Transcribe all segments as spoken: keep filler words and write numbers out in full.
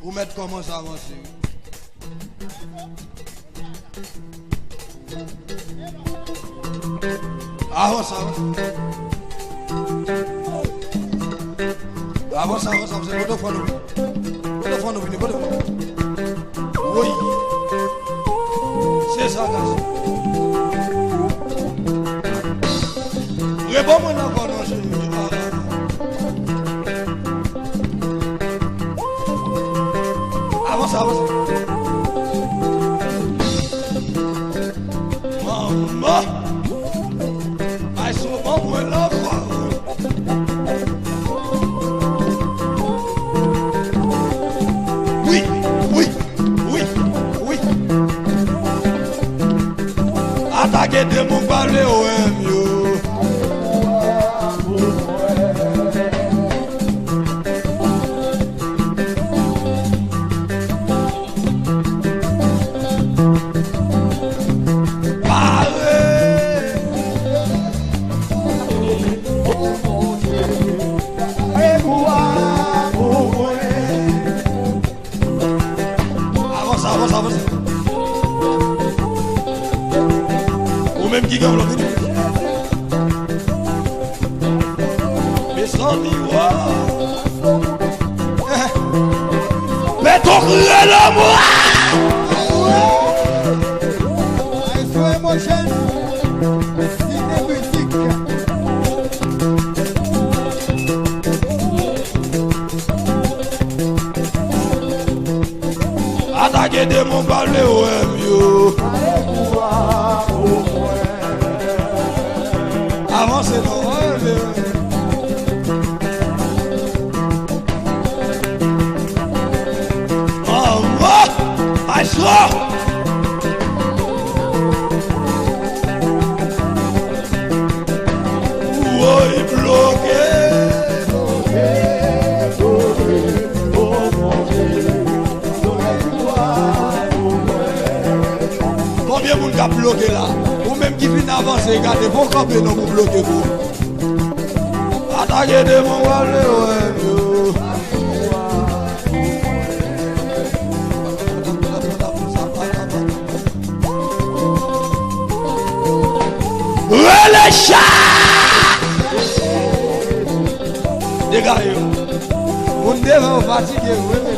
Ou mèt kòmanse avanse wi. Avanse, avanse. Avanse, avanse, avanse. Pote fò nou vini. Pote fò nou vini, pote fò nou vini. Woy. Se sa, gason. Reban mwen nan kò non, cheri. Avanse, avanse. Manman! Ay, son ban mwen la, wi, wi, wi, wi. Atake demon pa vle wè m yo. Pare! Avanse, avanse, avanse. Ou menm ki gen yon lòt. Mezanmi, wa. Beto kriye lanmou. Ay, sou emosyon. Site mizik. Atake demon pa vle wè m yo. Avanse non, ale. Anmò! Maestro! Woy, bloke! Konbyen moun k ap bloke la? Ou menm ki fin avanse, gade, fò w kanpe non pou bloke kou. Atake demon, w ale wè yo. Rele cha! Degaje yo. Moun devan yo fatige, rele.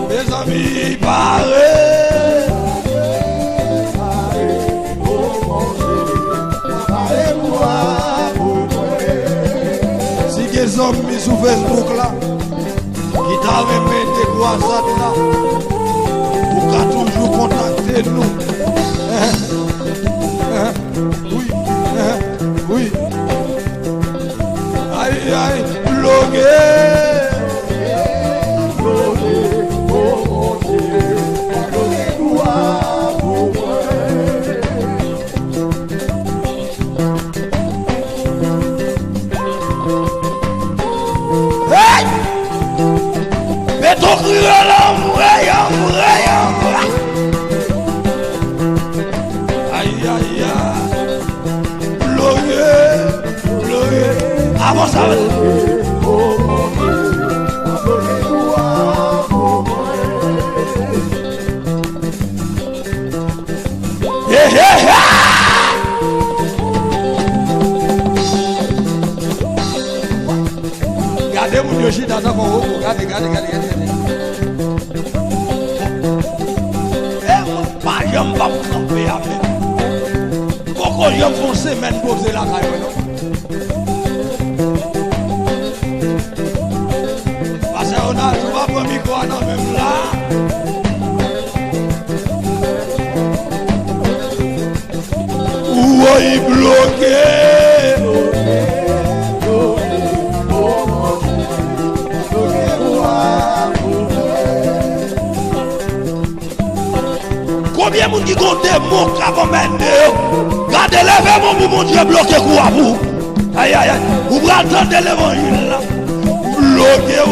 Mezanmi, pare! Si gen zanmi sou Facebook la, ki ta renmen de kwazad la, ou ka toujou kontakte nou. Wi, wi. Ay, ay, bloke. Bloke, o Bondye, bloke dwa pou mwen. Hey! Beton kriye la, anmwey, anmwey, anmwey. Ay, ay, ay. Glorye, glorye. Avanse, avanse. Hey, hey, hey! Gade moun yo chita tankou wobo. Gade, gade, gade, gade, gade. E mwen pa janm p ap kanpe avè nou. Poko janm fè yon semèn poze lakay mwen, non. Pastè Ronald, ou pa pran mikwo a nan men m la. Woy, bloke. Konbyen moun ki gon demon k ap anmède yo? Gade, leve men w pou Bondye bloke kou a pou ou. Ay, ay, ay. Ou pral tande levanjil la. Bloke, o